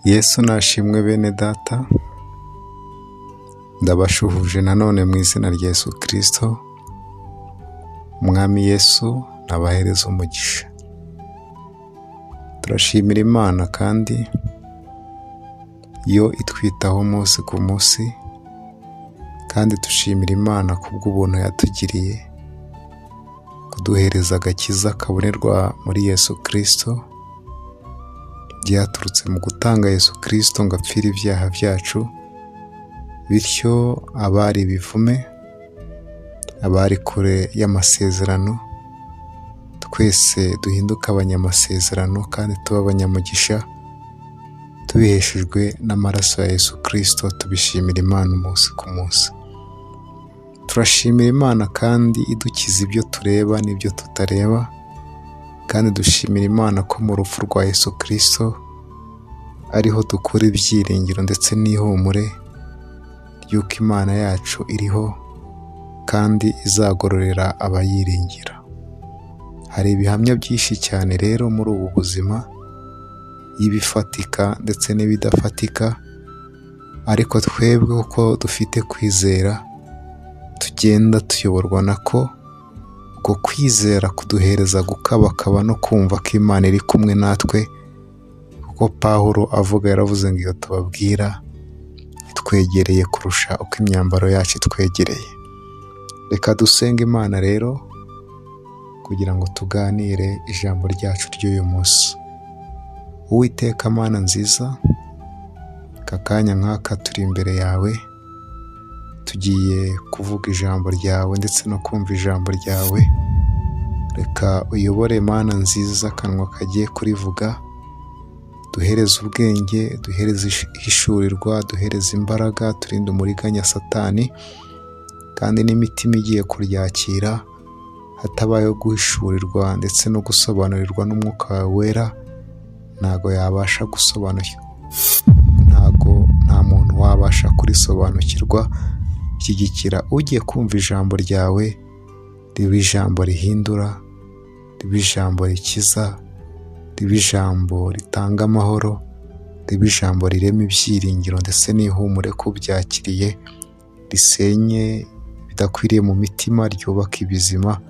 Yesu nashimwe bene data, ndabashuhuje nanone mu izina rya Yesu Kristo, Umwami Yesu nabahereze umugisha. Turashimira Imana kandi yo itwitaho umunsi ku munsi, kandi dushimira Imana kubw'ubuntu yatugiriye, kuduhereza agakiza kabonerwa muri Yesu Kristo, byaturutse mu gutanga Yesu Kristo ngo apfire ibyaha byacu, bityo abari ibivume, abari kure y'amasezerano, twese duhinduke abanyamasezerano kandi tube abanyamugisha, tubiheshejwe n'amaraso ya Yesu Kristo, tubishimira Imana umunsi ku munsi. Turashimira Imana kandi idukiza ibyo tureba n'ibyo tutareba, kandi dushimira Imana ko mu rupfu rwa Yesu Kristo ariho dukura ibyiringiro ndetse n'ihumure ry'uko Imana yacu iriho kandi izagororera abayiringira. Hari ibihamya byinshi cyane rero muri ubu buzima, y'ibifatika ndetse n'ibidafatika, ariko twebwe kuko dufite kwizera tugenda tuyoborwa nako, uko kwizera kuduhereza gukabakaba no kumva ko Imana iri kumwe natwe, kuko Pawulo avuga yaravuze ngo iyo tubabwira itwegereye kurusha uko imyambaro yacu itwegereye. Reka dusenge Imana rero kugira ngo tuganire ijambo ryacu ry'uyu munsi. Uwiteka Mana nziza, aka kanya nk'aka turi imbere yawe, tugiye kuvuga ijambo ryawe ndetse no kumva ijambo ryawe, reka uyobore Mana nziza akanwa kagiye kurivuga, duhereze ubwenge, duhereze ihishurirwa, duhereze imbaraga, turinde umuriganya satani, kandi n'imitima igiye kuryakira, hatabayeho guhishurirwa ndetse no gusobanurirwa n'umwuka wawe wera, ntago yabasha gusobanukirwa, ntago nta muntu wabasha kurisobanukirwa. Shyigikira ugiye kumva ijambo ryawe, ribe ijambo rihindura, ribe ijambo rikiza, ribe ijambo ritanga amahoro, ribe ijambo rirema ibyiringiro ndetse n'ihumure k'ubyakiriye, risenye ibidakwiriye mu mitima, ryubaka ibizima,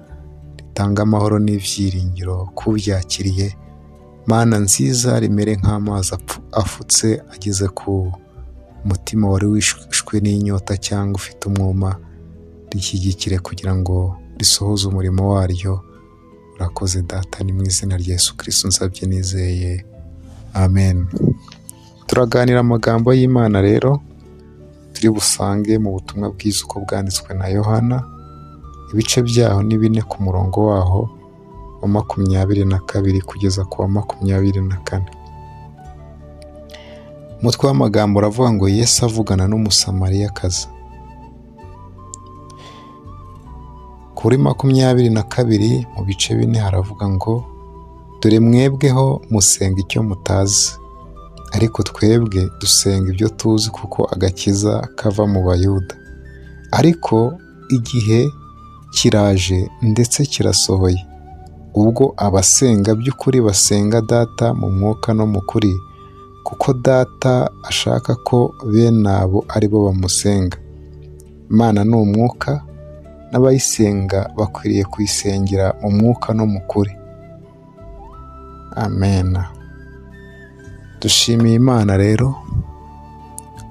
ritanga amahoro n'ibyiringiro k'ubyakiriye. Mana nziza, rimere nk'amazi afutse ageze ku mutima wari wishwe n'inyota cyangwa ufite umwuma, rishyigikire kugira ngo risohoze umurimo waryo. Urakoze Data, ni mu izina rya Yesu Kristo nsabye nizeye, amen. Turaganira amagambo y'Imana rero turi busange mu butumwa bwiza uko bwanditswe na Yohana, ibice byaho ni 4 ku murongo waho wa 22 kugeza ku wa 24. Umutwe w'amagambo uravuga ngo Yesu avugana n'Umusamariyakazi. Kuri 22 mu bice 4 haravuga ngo dore mwebweho musenga icyo mutazi, ariko twebwe dusenga ibyo tuzi kuko agakiza kava mu Bayuda. Ariko igihe kiraje ndetse kirasohoye, ubwo abasenga by'ukuri basenga Data mu mwuka no mu kuri, kuko Data ashaka ko bene abo ari bo bamusenga. Imana ni umwuka, n'abayisenga bakwiriye kuyisengera mu mwuka no mu kuri. Amen. Dushimiye Imana rero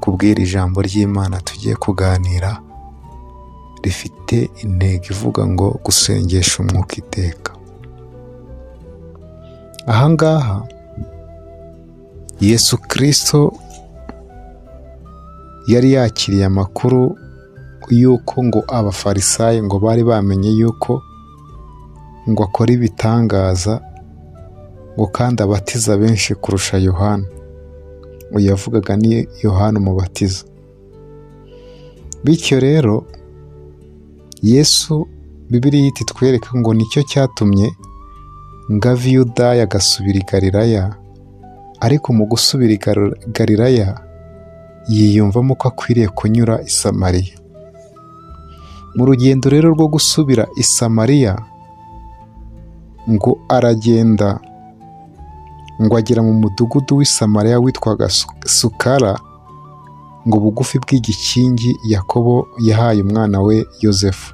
kubwira ijambo ry'Imana tugiye kuganira, rifite intego ivuga ngo gusengesha umwuka iteka. Aha ngaha Yesu Kristo yari yakiriye amakuru y'uko ngo abafarisayo ngo bari bamenye yuko ngo akora ibitangaza, ngo kandi abatiza benshi kurusha Yohana. Uyu yavugaga ni Yohana umubatiza. Bityo rero Yesu Bibiliya ihita itwereka ngo nicyo cyatumye ngo ave i Yudaya agasubira i Galilaya, ariko mu gusubira i Galilaya yiyumvamo ko akwiriye kunyura i Samariya. Mu rugendo rero rwo gusubira i Samariya, ngo aragenda Ngo agera mu mudugudu w'i Samariya witwaga Sukara, ngo bugufi bw'igikingi Yakobo yahaye umwana we Yozefu.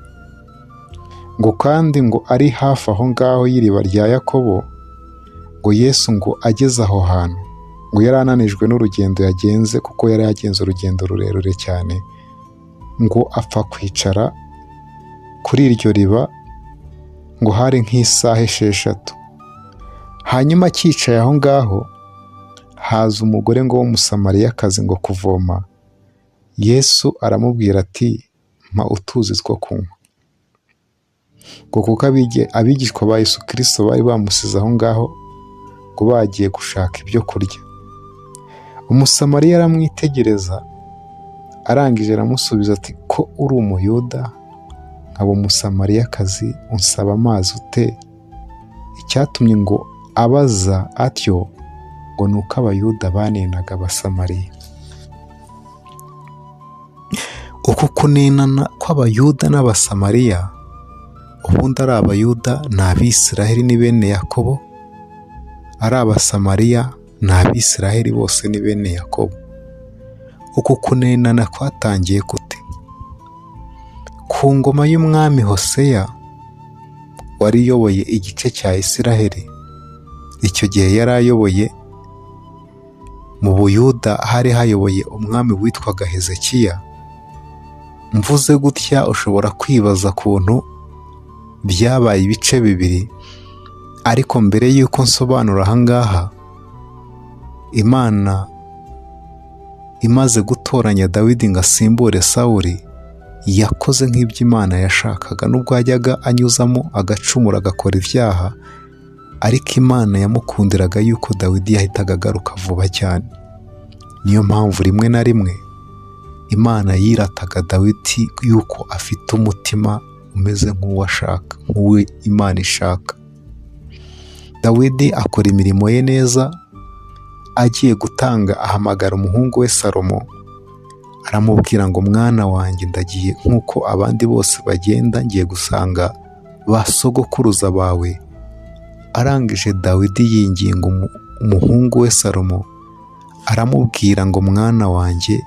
Ngo kandi ngo ari hafi aho ngaho y'iriba rya Yakobo, ngo Yesu ngo ageze aho hantu, ngo yari ananijwe n'urugendo yagenze, kuko yari yagenze urugendo rurerure cyane, ngo apfa kwicara kuri iryo riba, ngo hari nk'isaha 6. Hanyuma akicaye aho ngaho, haza umugore ngo w'Umusamariyakazi ngo kuvoma. Yesu aramubwira ati: "Mpa utuzi two kunywa." Ngo kuko abigishwa ba Yesu Kirisito bari bamusize aho ngaho, ngo bagiye gushaka ibyo kurya. Umusamariya aramwitegereza, arangije aramusubiza ati: "Ko uri Umuyuda nkaba Umusamariyakazi, unsaba amazi ute?" Icyatumye ngo abaza atyo ngo ni uko Abayuda banenaga Abasamariya. Uku kunenana kw'Abayuda n'Abasamariya, ubundi ari Abayuda ni Abisiraheli, ni bene Yakobo, ari Abasamariya ni Abisiraheli, bose ni bene Yakobo. Uku kunenana kwatangiye gute? Ku ngoma y'umwami Hoseya wari uyoboye igice cya Isiraheli, icyo gihe yari ayoboye mu Buyuda, hari hayoboye umwami witwaga Hezekiya. Mvuze gutya ushobora kwibaza ukuntu byabaye ibice bibiri, ariko mbere y'uko nsobanura aha ngaha, Imana imaze gutoranya Dawidi ngo asimbure Sawuli, yakoze nk'ibyo Imana yashakaga, nubwo yajyaga anyuzamo agacumura, agakora ibyaha, ariko Imana yamukundiraga yuko Dawidi yahitaga agaruka vuba cyane. Niyo mpamvu rimwe na rimwe Imana yirataga Dawidi yuko afite umutima umeze nk'uwo ashaka, nk'uwo Imana ishaka. Dawidi akora imirimo ye neza, agiye gutanga ahamagara umuhungu we Salomo, aramubwira ngo: "Mwana wanjye, ndagiye nk'uko abandi bose bagenda, ngiye gusanga ba sogokuruza bawe." Arangije Dawidi yinginga umuhungu we Salomo, aramubwira ngo: "Mwana wanjye,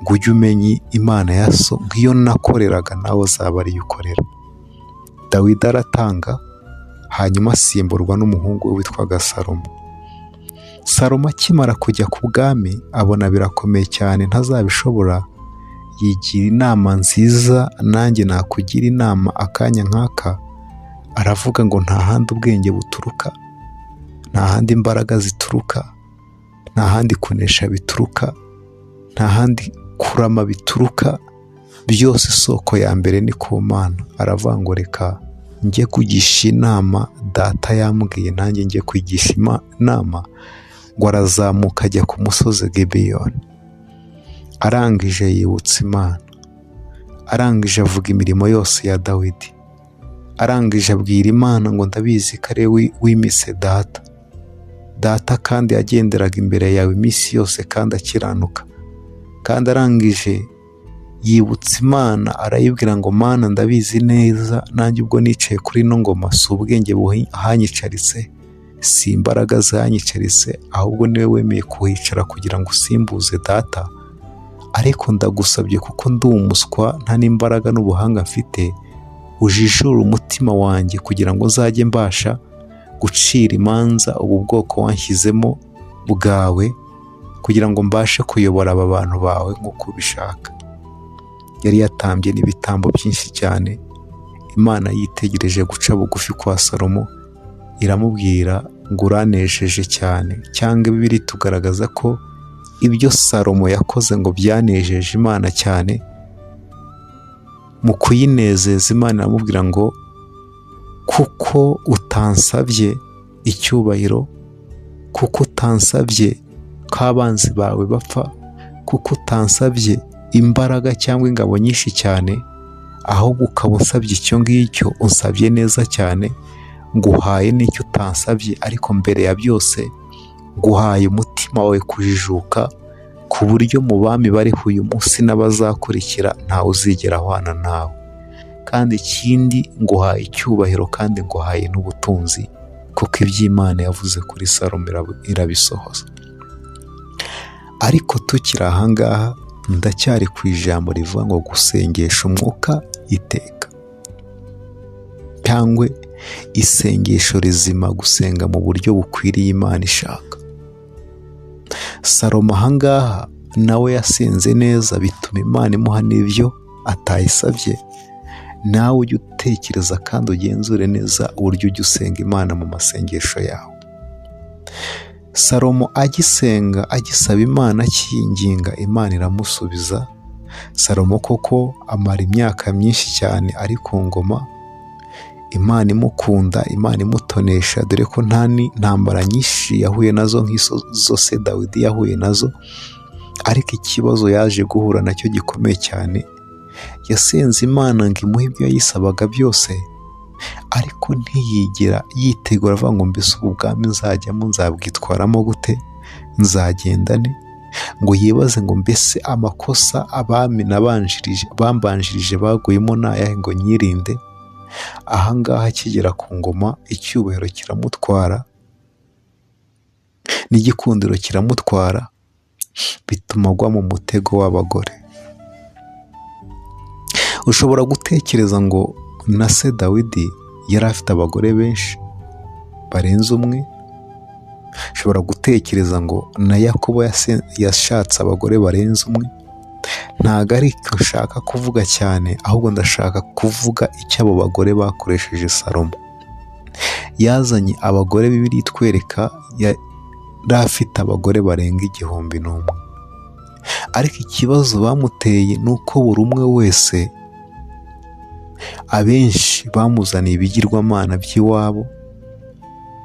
ngo ujye umenya Imana ya so, nk'iyo nakoreraga nawe uzaba ariyo ukorera." Dawidi aratanga, hanyuma asimburwa n'umuhungu we witwaga Salomo. Salomo akimara kujya ku bwami abona birakomeye cyane, ntazabishobora. Yigira inama nziza, nanjye nakugira inama akanya nk'aka, aravuga ngo nta handi ubwenge buturuka, nta handi imbaraga zituruka, nta handi kunesha bituruka, nta handi kurama bituruka, byose isoko ya mbere ni ku Mana. Aravuga ngo: "Reka njye kugisha inama data yambwiye, nanjye njye kwigisha inama." Ngo arazamuka ajya ku musozi Gibeyoni, arangije yibutsa Imana, arangije avuga imirimo yose ya Dawidi, arangije abwira Imana ngo: "Ndabizi ko ari wimise data, data kandi yagenderaga imbere yawe iminsi yose kandi akiranuka." Kandi arangije yibutsa Imana, arayibwira ngo: "Mana, ndabizi neza, nanjye ubwo nicaye kuri ino ngoma si ubwenge buhanyicaritse, si imbaraga zihanyicaritse, ahubwo niwe wemeye kuhicara kugira ngo usimbuze data. Ariko ndagusabye, kuko ndi umuswa, nta n'imbaraga n'ubuhanga mfite, ujijure umutima wanjye kugira ngo nzajye mbasha gucira imanza ubu bwoko wanshyizemo bwawe, kugira ngo mbashe kuyobora aba bantu bawe nk'uko ubishaka." Yari yatambye n'ibitambo byinshi cyane. Imana yitegereje guca bugufi kwa Salomo, iramubwira ngo: "Uranejeje cyane." Cyangwa Bibiliya tugaragaza ko ibyo Salomo yakoze ngo byanejeje Imana cyane. Mu kuyinezeza, Imana iramubwira ngo: "Kuko utansabye icyubahiro, kuko utansabye ko abanzi bawe bapfa, kuko utansabye imbaraga cyangwa ingabo nyinshi cyane, ahubwo ukaba unsabye icyo ngicyo, unsabye neza cyane, nguhaye n'icyo utansabye, ariko mbere ya byose nguhaye umutima wawe kujijuka, ku buryo mu bami bariho uyu munsi n'abazakurikira ntawe uzigera ahwana nawe. Kandi ikindi, nguhaye icyubahiro kandi nguhaye n'ubutunzi." Kuko iby'Imana yavuze kuri Salomo irabisohoza. Ariko tukiri ahangaha, ndacyari ku ijambo rivuga ngo gusengesha umwuka iteka, cyangwa isengesho rizima, gusenga mu buryo bukwiriye Imana ishaka. Salomo ahangaha nawe yasenze neza, bituma Imana imuha n'ibyo atayisabye. Nawe ujye utekereza kandi ugenzure neza uburyo ujya usenga Imana mu masengesho yawe. Salomo agisenga, agisaba Imana, akinginga, Imana iramusubiza. Salomo koko amara imyaka myinshi cyane ari ku ngoma, Imana imukunda, Imana imutonesha, dore ko nta ntambara nyinshi yahuye nazo nk'izo zose Dawidi yahuye nazo. Ariko ikibazo yaje guhura nacyo gikomeye cyane, yasenze Imana ngo imuhe ibyo yayisabaga byose, ariko ntiyigera yitegura avuga ngo: "Mbese ubu bwami nzajyamo nzabwitwaramo gute? Nzagenda nte?" Ngo yibaze ngo: "Mbese amakosa abami nabanjirije, bambanjirije baguyemo ni ayahe, ngo nyirinde?" Ahangaha akigera ku ngoma, icyubahiro kiramutwara n'igikundiro kiramutwara, bituma agwa mu mutego w'abagore. Ushobora gutekereza ngo na se Dawidi yari afite abagore benshi barenze umwe, ushobora gutekereza ngo na Yakobo yashatse abagore barenze umwe. Ntabwo ari icyo nshaka kuvuga cyane, ahubwo ndashaka kuvuga icyo abo bagore bakoresheje Salomo. Yazanye abagore, Bibiliya itwereka yari afite abagore barenga 1001. Ariko ikibazo bamuteye ni uko buri umwe wese, abenshi bamuzaniye ibigirwamana by'iwabo.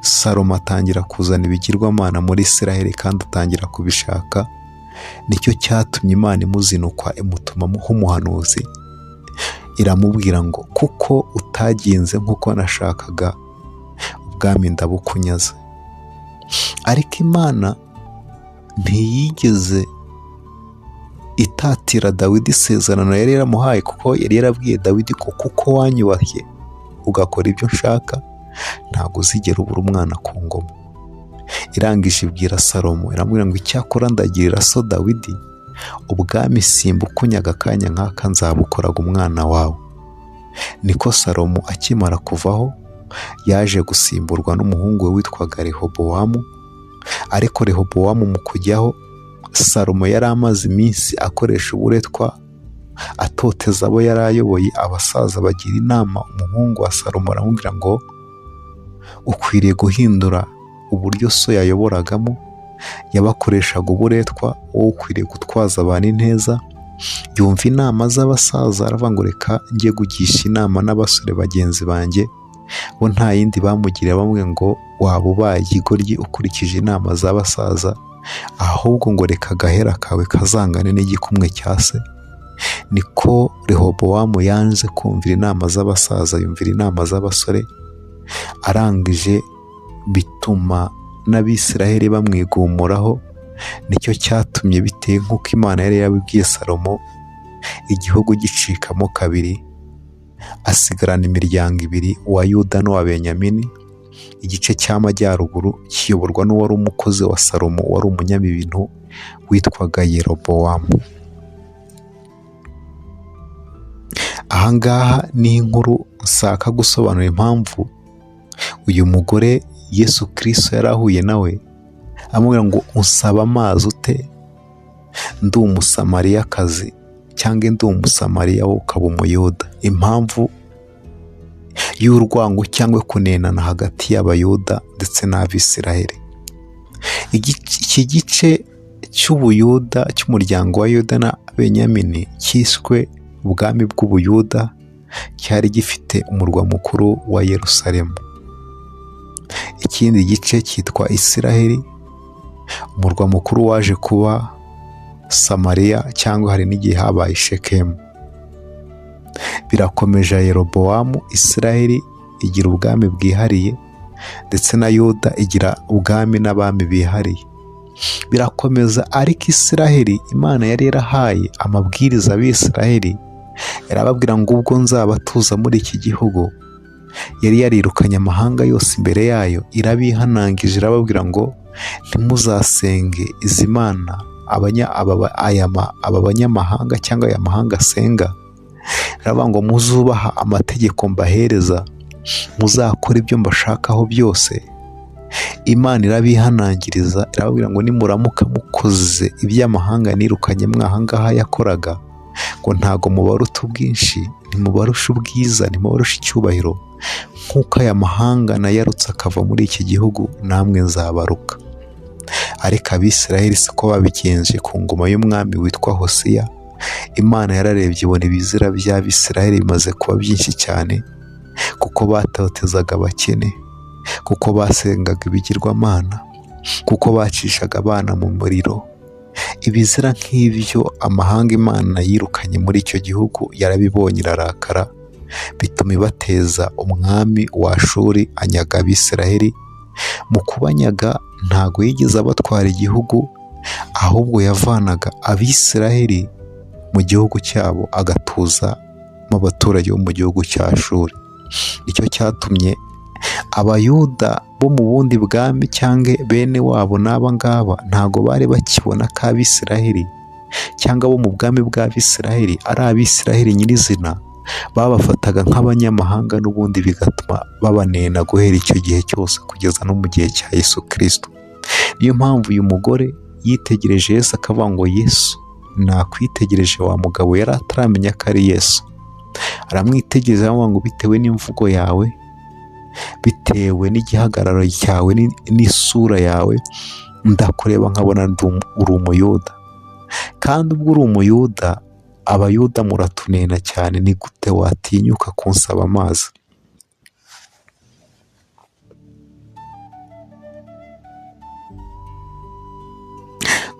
Salomo atangira kuzana ibigirwamana muri Isiraheli kandi atangira kubishaka. Nicyo cyatumye Imana imuzinukwa, imutuma nk'umuhanuzi, iramubwira ngo: "Kuko utagenze nk'uko nashakaga, ubwami ndabukunyaze." Ariko Imana ntiyigeze itatira Dawidi isezerano yari yaramuhaye, kuko yari yarabwiye Dawidi ko: "Kuko wanyubashye ugakora ibyo nshaka, ntabwo uzigera ubura umwana ku ngoma." Irangije ibwira Salomo, iramubwira ngo: "Icyakora ndagirira so Dawidi, ubwami simbukunyaga akanya nk'aka, nzabukoraga umwana wawe." Niko Salomo akimara kuvaho, yaje gusimburwa n'umuhungu we witwaga Rehobowamu. Ariko Rehobowamu mu kujyaho, Salomo yari amaze iminsi akoresha uburetwa, atoteza abo yari ayoboye. Abasaza bagira inama umuhungu wa Salomo, aramubwira ngo: "Ukwiriye guhindura uburyo so yayoboragamo, yabakoreshaga uburetwa, wowe ukwiriye gutwaza abantu ineza." Yumva inama z'abasaza, aravuga ngo: "Reka njye kugisha inama n'abasore bagenzi banjye." Bo nta yindi bamugiriye, bamwe ngo: "Waba ubaye igoryi ukurikije inama z'abasaza, ahubwo ngo reka agahera kawe kazangane n'igikumwe cya se." Niko Rehobowamu yanze kumvira inama z'abasaza, yumvira inama z'abasore. Arangije bituma n'Abisiraheli bamwigumuraho. Nicyo cyatumye, bitewe nk'uko Imana yari yarabibwiye Salomo, igihugu gicikamo kabiri, asigarana imiryango ibiri, uwa Yuda n'uwa Benyamini. Igice cy'amajyaruguru kiyoborwa n'uwari umukozi wa Salomo, wari umunyabintu witwaga Yerobowamu. Ahangaha ni inkuru nshaka gusobanura impamvu uyu mugore Yesu Kirisito yari ahuye nawe, amubwira ngo: "Unsaba amazi ute? Ndi Umusamariyakazi, cyangwa ndi Umusamariya, wowe ukaba Umuyuda?" Impamvu y'urwango cyangwa kunenana hagati y'Abayuda ndetse n'Abisiraheli. Iki gice cy'Ubuyuda, cy'umuryango wa Yuda na Benyamini, cyiswe ubwami bw'Ubuyuda, cyari gifite umurwa mukuru wa Yerusalemu. Ikindi gice cyitwa Isiraheli, umurwa mukuru waje kuba Samariya, cyangwa hari n'igihe habaye Shekemu. Birakomeje, Yerobowamu, Isiraheli igira ubwami bwihariye, ndetse na Yuda igira ubwami n'abami bihariye. Birakomeza, ariko Isiraheli, Imana yari yarahaye amabwiriza Abisiraheli, irababwira ngo: "Ubwo nzabatuza muri iki gihugu, Yari yarirukanye amahanga yose imbere yayo, irabihanangije, irababwira ngo ntimuzasenge izi mana aba banyamahanga cyangwa aya mahanga asenga. Iravuga ngo muzubaha amategeko mbahereza, muzakora ibyo mbashakaho byose. Imana irabihanangiriza, irababwira ngo nimuramuka mukoze iby'amahanga nirukanye mwahangaha yakoraga, ngo ntago mubaruta ubwinshi, ntimubarusha ubwiza, ntimubarusha icyubahiro, nk'uko aya mahanga nayarutse akava muri iki gihugu, namwe nzabaruka. Ariko Abisirayeli siko babigenje ku ngoma y'umwami witwa Hosiya. Imana yararebye ibona ibizira by'Abisirayeli bimaze kuba byinshi cyane, kuko batotezaga abakene, kuko basengaga ibigirwamana, kuko bacishaga abana mu muriro. Ibizira nk'ibyo amahanga Imana yirukanye muri icyo gihugu yarabibonye irarakara, bituma ibateza umwami wa Ashuri anyaga Abisirayeli. Mu kubanyaga ntago yigeze abatwara igihugu, ahubwo yavanaga Abisirayeli mu gihugu cyabo agatuza mu baturage bo mu gihugu cya Ashuri. Nicyo cyatumye Abayuda bo mu bundi bwami cyangwa bene wabo n'aba ngaba ntago bari bakibona ko Abisirayeli cyangwa bo mu bwami bw'Abisirayeli ari Abisirayeli nyirizina, babafataga nk'abanyamahanga n'ubundi, bigatuma babanena guhera icyo gihe cyose kugeza no mu gihe cya Yesu Kristo. Niyo mpamvu uyu mugore yitegereje Yesu akavuga ngo Yesu nakwitegereje wa mugabo, yari ataramenya ko ari Yesu. Aramwitegereza aravuga ngo bitewe n'imvugo yawe, bitewe n'igihagararo cyawe n'isura yawe, ndakureba nkabona uri Umuyuda. Kandi ubwo uri Umuyuda, Abayuda muratunena cyane, ni gute watinyuka kunsaba amazi?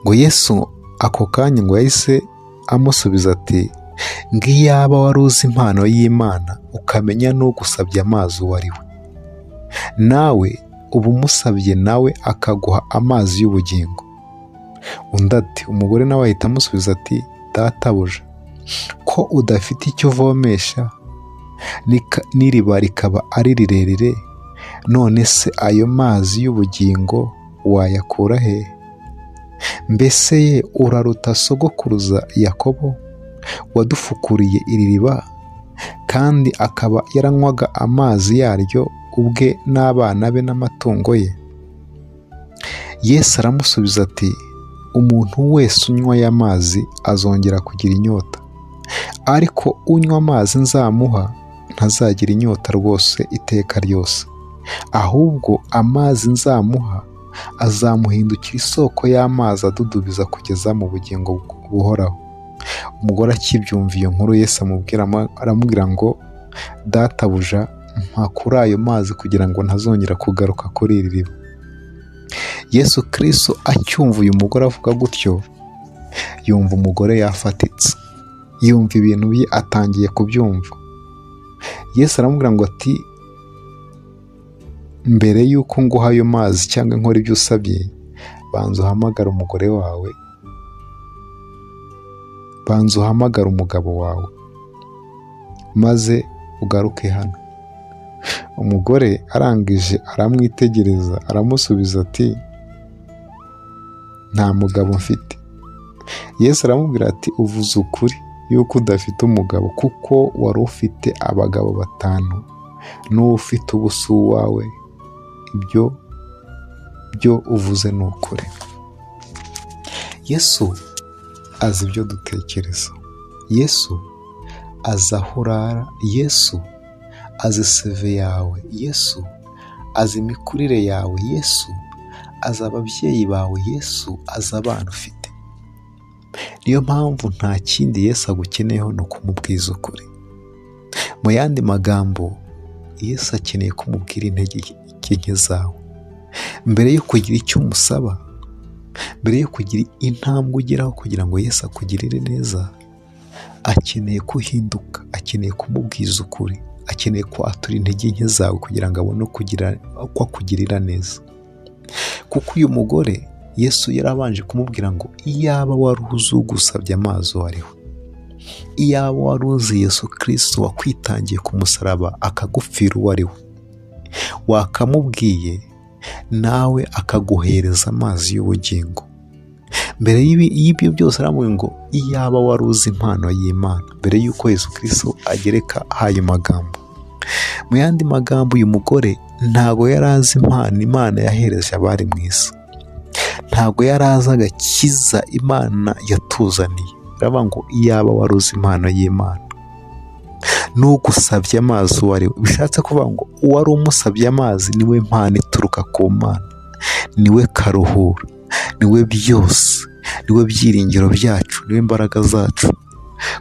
Ngo Yesu ako kanya ngo yahise amusubiza ati ngiyaba wari uzi impano y'Imana ukamenya n'ugusabye amazi uwo ari we, nawe uba umusabye nawe akaguha amazi y'ubugingo. Undi ati, umugore nawe ahita amusubiza ati databuja, ko udafite icyo uvomesha n'iriba rikaba ari rirerire, none se ayo mazi y'ubugingo wayakura he? Mbese ye uraruta sogokuruza Yakobo wadufukuriye iri riba, kandi akaba yaranywaga amazi yaryo ubwe n'abana be n'amatungo ye? Yesu aramusubiza ati umuntu wese unywa aya mazi azongera kugira inyota, ariko unywa amazi nzamuha ntazagira inyota rwose iteka ryose, ahubwo amazi nzamuha azamuhindukira isoko y'amazi adudubiza kugeza mu bugingo buhoraho. Umugore akibyumva iyo nkuru, Yesu aramubwira ngo databuja, mpa kuri ayo mazi kugira ngo ntazongera kugaruka kuri iri riba. Yesu Kristo acyumva uyu mugore avuga gutyo, yumva umugore yafatitse, yumva ibintu bye atangiye kubyumva. Yesu aramubwira ngo ati mbere y'uko nguha ayo mazi cyangwa nkora ibyo usabye, banza uhamagare umugore wawe, banza uhamagare umugabo wawe, maze ugaruke hano. Umugore arangije aramwitegereza aramusubiza ati nta mugabo mfite. Yesu aramubwira ati uvuze ukuri yuko udafite umugabo, kuko wari ufite abagabo 5 n'uwo ufite ubu si uwawe, ibyo byo uvuze ni ukuri. Yesu azi ibyo dutekereza, Yesu azi aho urara, Yesu azi seve yawe, Yesu azi imikurire yawe, Yesu azi ababyeyi bawe, Yesu azi abana ufite. Niyo mpamvu nta kindi Yesu agukeneyeho ni ukumubwiza ukuri. Mu yandi magambo, Yesu akeneye kumubwira intege nke zawe mbere yo kugira icyo umusaba, mbere yo kugira intambwe ugeraho kugira ngo Yesu akugirire neza. Akeneye kuhinduka, akeneye kumubwiza ukuri, akeneye kwatura intege nke zawe kugira ngo abone uko akugirira neza. Kuko uyu mugore Yesu yarabanje kumubwira ngo iyaba wari uzi ugusabye amazi uwo ari we. Iyaba wari uzi Yesu Kristo wakwitangiye ku musaraba akagupfira uwo ari we, wakamubwiye nawe akaguhereza amazi y'ubugingo. Mbere y'ibyo byose aramubwira ngo iyaba wari uzi impano y'Imana, mbere y'uko Yesu Kristo agereka ayo magambo. Mu yandi magambo, uyu mugore ntabwo yari azi impano Imana yahereje abari mu isi, ntabwo yari azi agakiza Imana yatuzaniye. Baravuga ngo iyaba wari uzi impano y'Imana, n'ugusabye amazi uwo ari we. Bishatse kuvuga ngo uwari umusabye amazi niwe mpano ituruka ku Mana, niwe karuhura, niwe byose, niwe byiringiro byacu, niwe imbaraga zacu.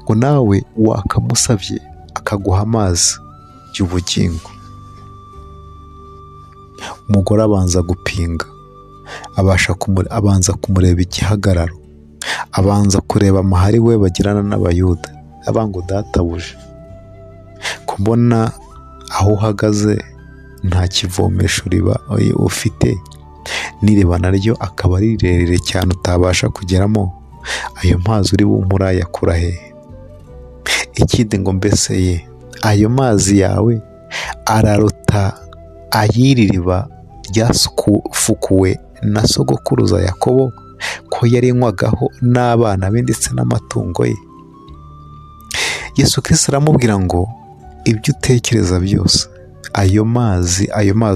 Ngo nawe wakamusabye akaguha amazi y'ubugingo. Umugore abanza gupinga, abanza kumureba igihagararo, abanza kureba amahari we bagirana n'Abayuda. Aravuga ngo databuja, kubona aho uhagaze nta kivomesho riba ufite, n'iriba naryo akaba ari rirerire cyane utabasha kugeramo, ayo mazi uri bumpe urayakura hehe? Ikindi ngo mbese ye, ayo mazi yawe araruta ay'iri riba ryafukuwe na sogokuruza Yakobo, ko yarinywagaho n'abana be ndetse n'amatungo ye? Yesu Kristo aramubwira ngo ibyo utekereza byose, ayo mazi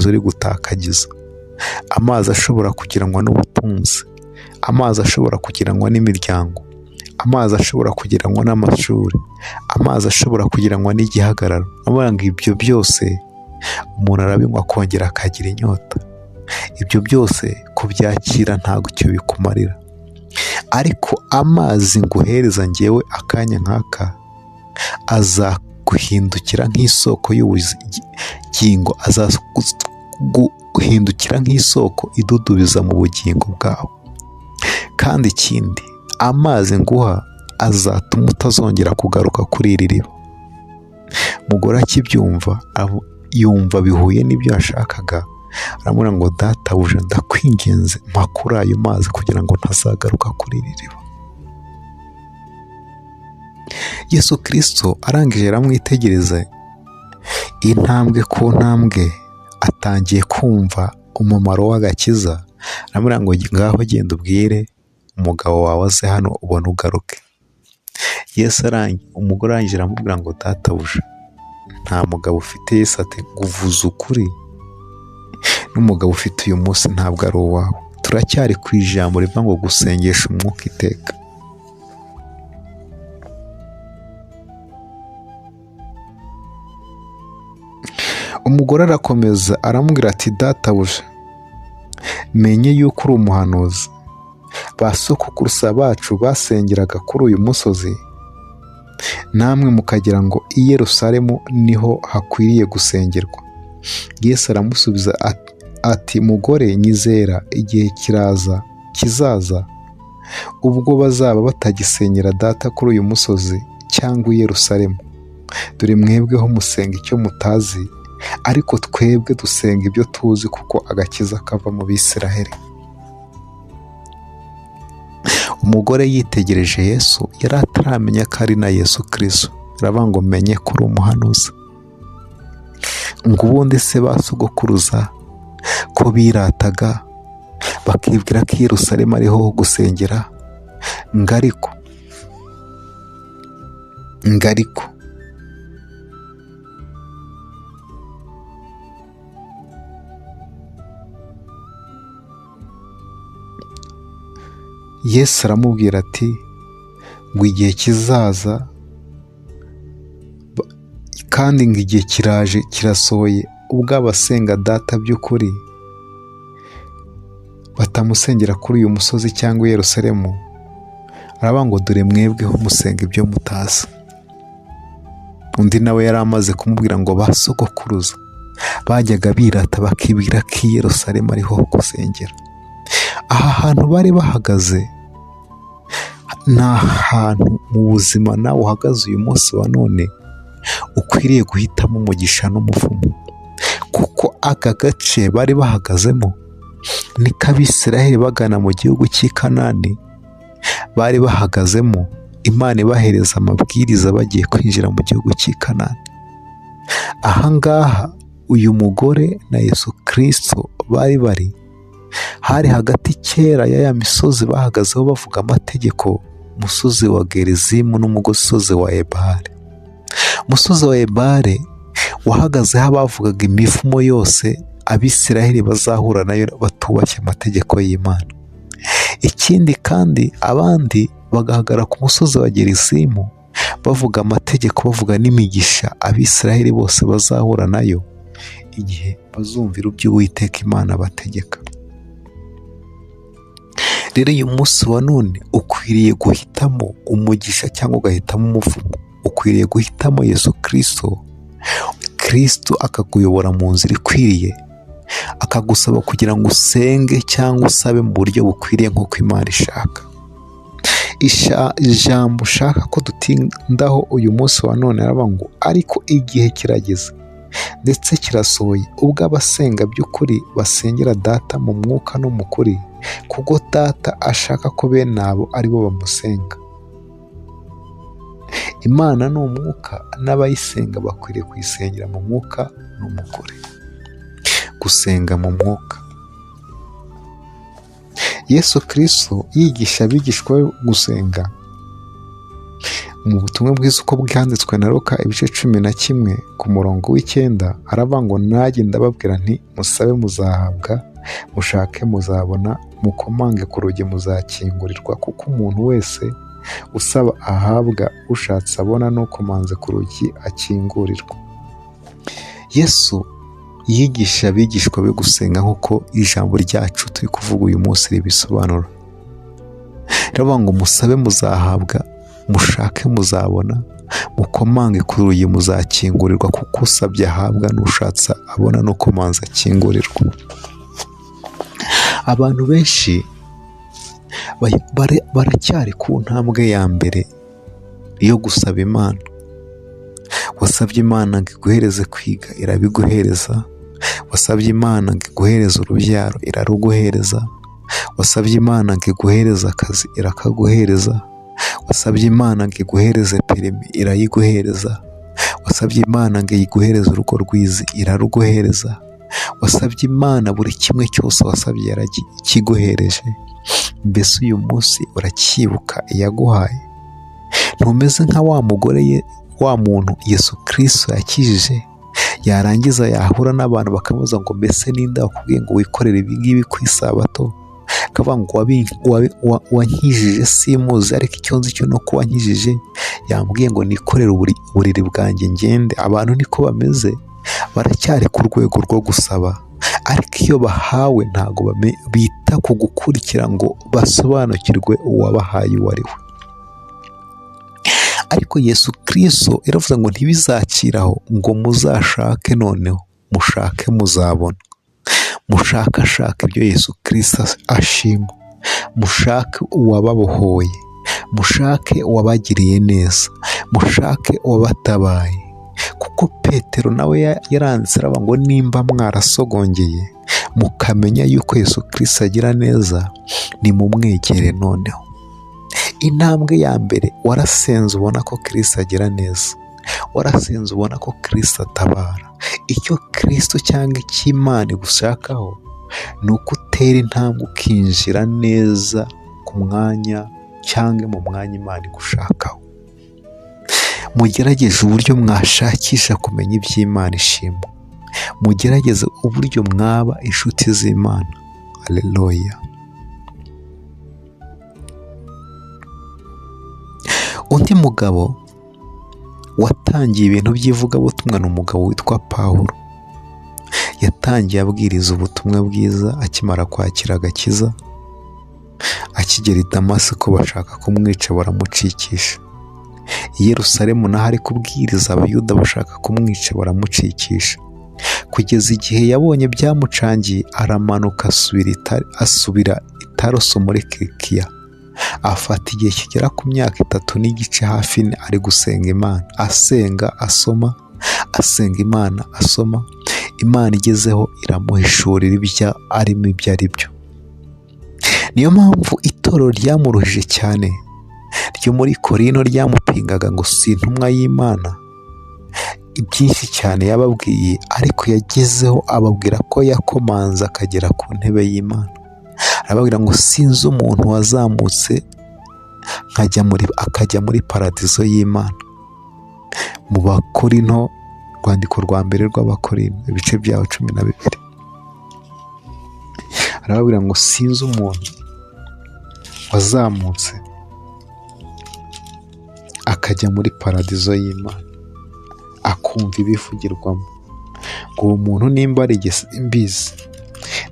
uri gutakagiza, amazi ashobora kugiranwa n'ubutunzi, amazi ashobora kugiranwa n'imiryango, amazi ashobora kugiranwa n'amashuri, amazi ashobora kugiranwa n'igihagararo, avuga ngo ibyo byose umuntu arabinywa akongera akagira inyota. Ibyo byose kubyakira ntabwo icyo bikumarira, ariko amazi nguhereza ngewe akanya nk'aka azaguhindukira nk'isoko y'ubugingo, azaguhindukira nk'isoko idudubiza mu bugingo bwawe. Kandi ikindi, amazi nguha azatuma utazongera kugaruka kuri iri riba. Umugore akibyumva yumva bihuye n'ibyo yashakaga, aramubwira ngo databuja, ndakwinginze mpa kuri ayo mazi kugira ngo ntazagaruka kuri iri riba. Yesu Kristo arangije aramwitegereza intambwe ku ntambwe, atangiye kumva umumaro w'agakiza. Aramubwira ngo ngaho genda ubwire umugabo wawe aze hano ubone ugaruke. Yesu umugore arangije aramubwira ngo databuja, nta mugabo ufite. Yesu ati uvuze ukuri, n'umugabo ufite uyu munsi ntabwo ari uwawe. Turacyari ku ijambo rivuga ngo gusengesha umwuka iteka. Umugore arakomeza aramubwira ati databuja, menye yuko uri umuhanuzi. Ba sokuruza bacu basengeraga kuri uyu musozi, namwe mukagira ngo i Yerusalemu niho hakwiriye gusengerwa. Yesu aramusubiza ati mugore, nyizera, igihe kizaza ubwo bazaba batagisengera data kuri uyu musozi cyangwa i Yerusalemu. Dore mwebweho musenga icyo mutazi, ariko twebwe dusenga ibyo tuzi, kuko agakiza kava mu Bisiraheli. Umugore yitegereje Yesu, yari ataramenya ko ari na Yesu Kristo. Aravuga ngo menye ko uri umuhanuzi. Ngo ubundi se ba sogokuruza ko birataga bakibwira ko i Yerusalemu ariho ho gusengera, ngariko Yesu aramubwira ati ngo igihe kizaza, kandi ngo igihe kiraje kirasohoye, ubwo abasenga data by'ukuri batamusengera kuri uyu musozi cyangwa i Yerusalemu. Aravuga ngo dore mwebweho musenga ibyo mutazi. Undi nawe yari amaze kumubwira ngo ba sogokuruza bajyaga birata bakibwira ko i Yerusalemu ariho gusengera. Aha hantu bari bahagaze ni ahantu mu buzima nawe uhagaze uyu munsi wa none ukwiriye guhitamo umugisha n'umuvumo, kuko aka gace bari bahagazemo niko Abisiraheli bagana mu gihugu cy'i Kanani bari bahagazemo. Imana ibahereza amabwiriza bagiye kwinjira mu gihugu cy'i Kanani. Aha ngaha uyu mugore na Yesu Kristo bari hari hagati kera ya misozi bahagazeho bavuga amategeko, umusozi wa Gerizimu n'umusozi wa Ebale. Umusozi wa Ebale wahagazeho abavugaga imivumo yose Abisiraheli bazahura nayo batubashye amategeko y'Imana. Ikindi kandi abandi bagahagarara ku musozi wa Gerizimu bavuga amategeko, bavuga n'imigisha Abisiraheli bose bazahura nayo igihe bazumvira ibyo Uwiteka Imana abategeka. Rero uyu munsi wa none ukwiriye guhitamo umugisha cyangwa ugahitamo umuvumo. Ukwiriye guhitamo Yesu Kristo, Kristo akakuyobora mu nzira ikwiriye, akagusaba kugira ngo usenge cyangwa usabe mu buryo bukwiriye nk'uko Imana ishaka. Ijambo ushaka ko dutindaho uyu munsi wa none aravuga ngo ariko igihe kirageze ndetse kirasohoye ubwo abasenga by'ukuri basengera Data mu mwuka no mu kuri, kuko Data ashaka ko bene abo ari bo bamusenga. Imana ni umwuka, n'abayisenga bakwiriye kuyisengera mu mwuka no mu kuri. Gusenga mu mwuka. Yesu Kristo yigisha abigishwa be gusenga. Mu butumwa bwiza uko bwanditswe na Luka ibice 11 ku murongo 9, aravuga ngo nanjye ndababwira nti musabe muzahabwa, mushake muzabona, mukomange ku rugi muzakingurirwa, kuko umuntu wese usaba ahabwa, ushatse abona, n'ukomanze ku rugi akingurirwa. Yesu yigisha abigishwa be gusenga nk'uko ijambo ryacu turi kuvuga uyu munsi ribisobanura. Riravuga ngo musabe muzahabwa, mushake muzabona, mukomange ku rugi muzakingurirwa, kuko usabye ahabwa, n'ushatse abona, n'ukomanze akingurirwa. Abantu benshi baracyari ku ntambwe ya mbere yo gusaba Imana. Wasabye Imana ngo iguhereze kwiga, irabiguhereza. Wasabye Imana ngo iguhereze urubyaro, iraruguhereza. Wasabye Imana ngo iguhereze akazi, irakaguhereza. Wasabye Imana ngo iguhereze perimi, irayiguhereza. Wasabye Imana ngo iguhereze urugo rwiza, iraruguhereza. Wasabye Imana buri kimwe cyose wasabye yarakiguhereje. Mbese uyu munsi uracyibuka iyaguhaye? Ntumeze nka wa mugore, wa muntu Yesu Kristo yakijije, yarangiza yahura n'abantu bakamubaza ngo mbese ninde wakubwiye ngo wikorere ibi ngibi ku isabato? Akavuga ngo wankijije simuzi, ariko icyo nzi cyo ni uko wankijije yambwiye ngo nikorere uburiri bwanjye ngende. Abantu niko bameze, baracyari ku rwego rwo gusaba, ariko iyo bahawe ntabwo bita ku gukurikira ngo basobanukirwe uwabahaye uwo ari we. Ariko Yesu Kristo yaravuze ngo ntibizakiraho ngo muzashake, noneho mushake muzabona. Mushakashake ibyo Yesu Kristo ashima, mushake uwababohoye, mushake uwabagiriye neza, mushake uwabatabaye. Kuko Petero nawe yaranditse aravuga ngo nimba mwarasogongeye mukamenya yuko Yesu Kristo agira neza, nimumwegere noneho. Intambwe ya mbere, warasenze ubona ko Kristo agira neza, warasenze ubona ko Kristo atabara. Icyo Kristo cyangwa icyo Imana igushakaho ni uko utera intambwe ukinjira neza ku mwanya cyangwa mu mwanya Imana igushakaho. Mugerageze uburyo mwashakisha kumenya iby'Imana ishima, mugerageze uburyo mwaba inshuti z'Imana. Haleluya. Undi mugabo watangiye ibintu by'ivugabutumwa ni umugabo witwa Pawulo. Yatangiye abwiriza ubutumwa bwiza akimara kwakira agakiza, akigera i Damasiko bashaka kumwica baramucikisha. I Yerusalemu naho ari kubwiriza Abayuda bashaka kumwica baramucikisha. Kugeza igihe yabonye byamucangiye aramanuka asubira i Taruso muri Kilikiya. Afata igihe kigera ku myaka 3.5 hafi 4 ari gusenga Imana, asenga asoma, asenga Imana asoma. Imana igezeho iramuhishurira ibyo arimo ibyo ari byo. Niyo mpamvu itorero ryamuruhije cyane, Iryo muri Korino ryamupingaga ngo si intumwa y'Imana. Byinshi cyane yababwiye, ariko yagezeho ababwira ko yakomanze akagera ku ntebe y'Imana. Arababwira ngo sinzi umuntu wazamutse akajya muri paradizo y'Imana. Mu Bakorino, urwandiko rwa mbere rw'Abakorino, ibice byaho 12. Arababwira ngo sinzi umuntu wazamutse akajya muri paradizo y'Imana, akumva ibivugirwamo. Ngo uwo muntu nimba ari jye simbizi,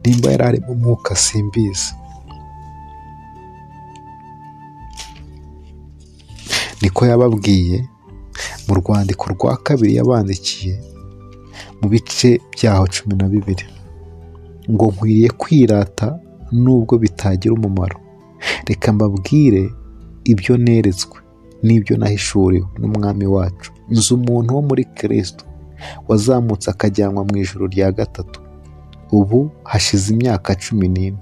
nimba yari ari mu mwuka simbizi. Niko yababwiye mu rwandiko rwa kabiri yabandikiye mu bice byaho 12, ngo nkwiriye kwirata nubwo bitagira umumaro. Reka mbabwire ibyo neretswe n'ibyo nahishuriwe n'Umwami wacu. Nzi umuntu wo muri Kristo wazamutse akajyanwa mu ijuru rya gatatu. Ubu hashize imyaka 14.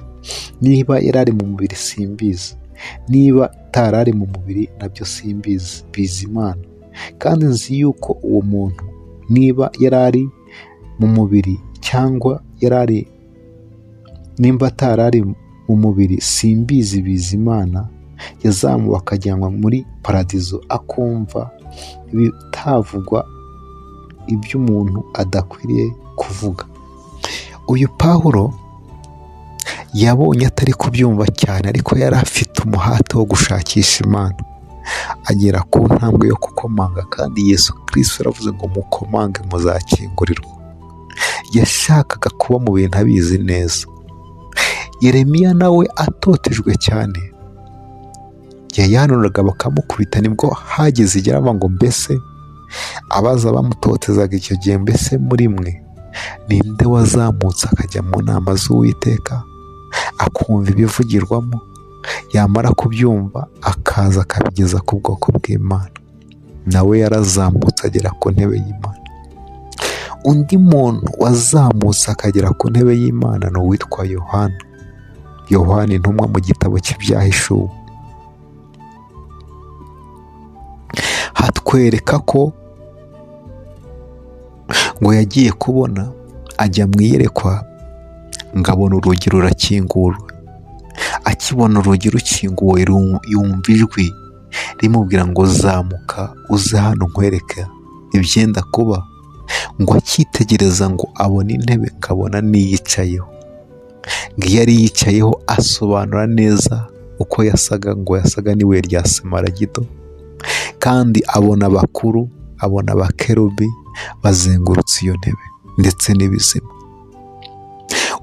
Niba yari ari mu mubiri simbizi, niba atari ari mu mubiri nabyo simbizi, bizi Imana. Kandi nzi yuko uwo muntu niba yari ari mu mubiri cyangwa yari ari, nimba atari ari mu mubiri simbizi, bizi Imana, yazamuwe akajyanwa muri paradizo, akumva ibitavugwa, iby'umuntu adakwiriye kuvuga. Uyu Pawulo yabonye atari kubyumva cyane, ariko yari afite umuhate wo gushakisha Imana, agera ku ntambwe yo gukomanga, kandi Yesu Kristo yaravuze ngo mukomange muzakingurirwa. Yashakaga kuba mu bintu abizi neza. Yeremiya nawe atotejwe cyane, yayanuraga bakamukubita, nibwo hageze igihe aravuga ngo mbese abaza bamutotezaga icyo gihe, mbese muri mwe ninde wazamutse akajya mu nama z'Uwiteka akumva ibivugirwamo, yamara kubyumva akaza akabigeza ku bwoko bw'Imana? Nawe yarazamutse agera ku ntebe y'Imana. Undi muntu wazamutse akagera ku ntebe y'Imana ni uwitwa Yohana. Yohana intumwa mu gitabo cy'Ibyahishuwe hatwereka ko ngo yagiye kubona ajya mu iyerekwa, ngo abona urugi rurakinguwe. Akibona urugi rukinguwe yumva ijwi rimubwira ngo zamuka uze hano nkwereke ibyenda kuba. Ngo akitegereza ngo abone intebe, nkabona n'iyicayeho. Ngo iyo yari yicayeho asobanura neza uko yasaga, ngo yasaga n'ibuye rya simaragido, kandi abona abakuru, abona abakerubi bazengurutse iyo ntebe ndetse n'ibizima.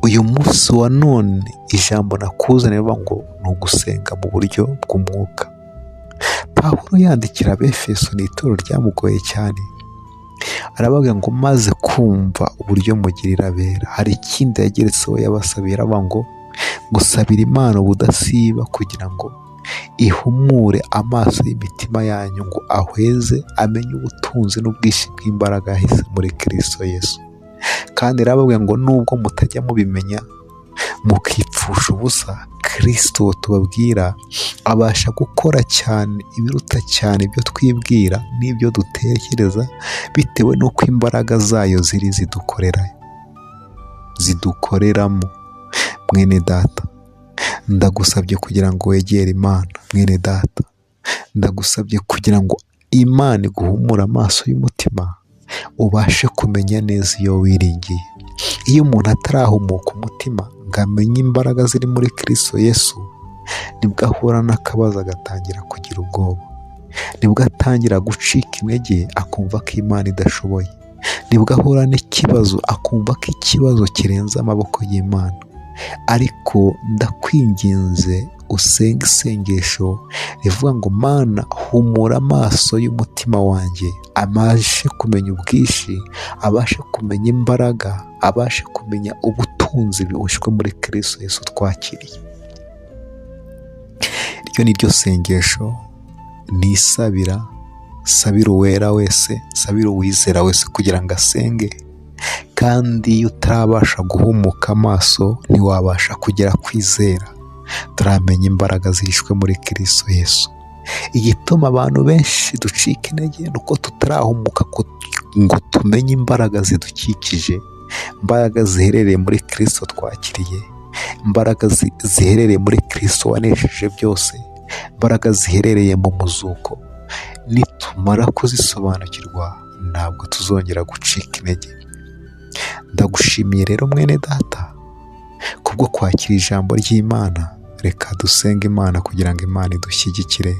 Uyu munsi wa none ijambo nakuzaniye rivuga ngo ni ugusenga mu buryo bw'umwuka. Pawulo yandikira Abefeso, ni itorero ryamugoye cyane, arababwira ngo maze kumva uburyo mugirira abera. Hari ikindi yageretseho yabasabiye, aravuga ngo gusabira Imana ubudasiba kugira ngo ihumure amaso y'imitima yanyu, ngo ahweze amenye ubutunzi n'ubwinshi bw'imbaraga yahise muri Kristo Yesu. Kandi arababwira ngo nubwo mutajya mubimenya mukipfusha ubusa, Kristo tubabwira abasha gukora cyane ibiruta cyane ibyo twibwira n'ibyo dutekereza, bitewe n'uko imbaraga zayo ziri zidukoreramo. Mwene data, ndagusabye kugira ngo wegere Imana. Mwene data, ndagusabye kugira ngo Imana iguhumure amaso y'umutima, ubashe kumenya neza iyo wiringiye. Iyo umuntu atarahumuka umutima ngo amenye imbaraga ziri muri Kristo Yesu, nibwo ahura n'akabazo agatangira kugira ubwoba, nibwo atangira gucika intege akumva ko Imana idashoboye, nibwo ahura n'ikibazo akumva ko ikibazo kirenze amaboko y'Imana. Ariko ndakwinginze usenge isengesho rivuga ngo Mana humura amaso y'umutima wanjye, abashe kumenya ubwinshi, abashe kumenya imbaraga, abashe kumenya ubutunzi buhishwe muri Kristo Yesu twakiriye. Iryo ni ryo sengesho nisabira, sabira uwera wese, sabira uwizera wese kugira ngo asenge. Kandi iyo utarabasha guhumuka amaso ntiwabasha kugera kwizera, turamenya imbaraga zihishwe muri Kristo Yesu. Igituma abantu benshi ducika intege ni uko tutarahumuka ngo tumenye imbaraga zidukikije, imbaraga ziherereye muri Kristo twakiriye, imbaraga ziherereye muri Kristo wanesheje byose, imbaraga ziherereye mu muzuko. Nitumara kuzisobanukirwa ntabwo tuzongera gucika intege. Ndagushimiye rero mwene data kubwo kwakira ijambo ry'Imana. Reka dusenge Imana kugira ngo Imana idushyigikire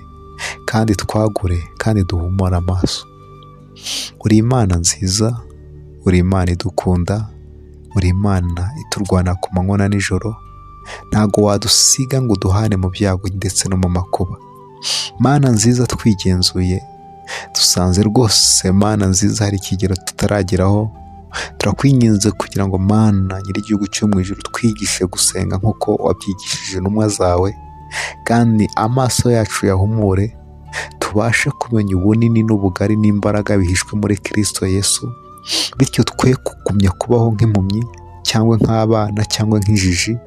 kandi twagure kandi duhumure amaso. Uri Imana nziza, uri Imana idukunda, uri Imana iturwana ku manywa na nijoro, ntabwo wadusiga ngo uduhane mu byago ndetse no mu makuba. Mana nziza, twigenzuye dusanze rwose Mana nziza hari ikigero tutarageraho. Turakwinginze kugira ngo Mana nyir'igihugu cyo mu ijuru twigishe gusenga nk'uko wabyigishije intumwa zawe, kandi amaso yacu yahumure tubashe kumenya ubunini n'ubugari n'imbaraga bihishwe muri Kristo Yesu, bityo twe kugumya kubaho nk'impumyi cyangwa nk'abana cyangwa nk'injiji,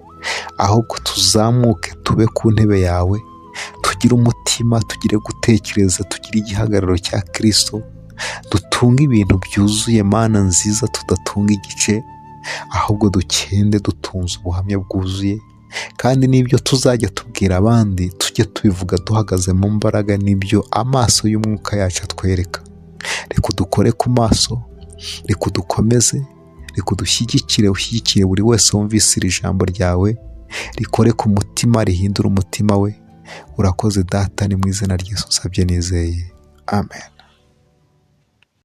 ahubwo tuzamuke tube ku ntebe yawe, tugire umutima, tugire gutekereza, tugire igihagararo cya Kristo, dutunge ibintu byuzuye Mana nziza, tudatunga igice, ahubwo dukende dutunze ubuhamya bwuzuye, kandi n'ibyo tuzajya tubwira abandi tujye tubivuga duhagaze mu mbaraga n'ibyo amaso y'umwuka yacu atwereka. Reka udukore ku maso, reka udukomeze, reka udushyigikire, ushyigikire buri wese wumvise iri jambo ryawe, rikore ku mutima, rihindure umutima we. Urakoze Data, ni mu izina ry'Yesu nsabye nizeye, amen.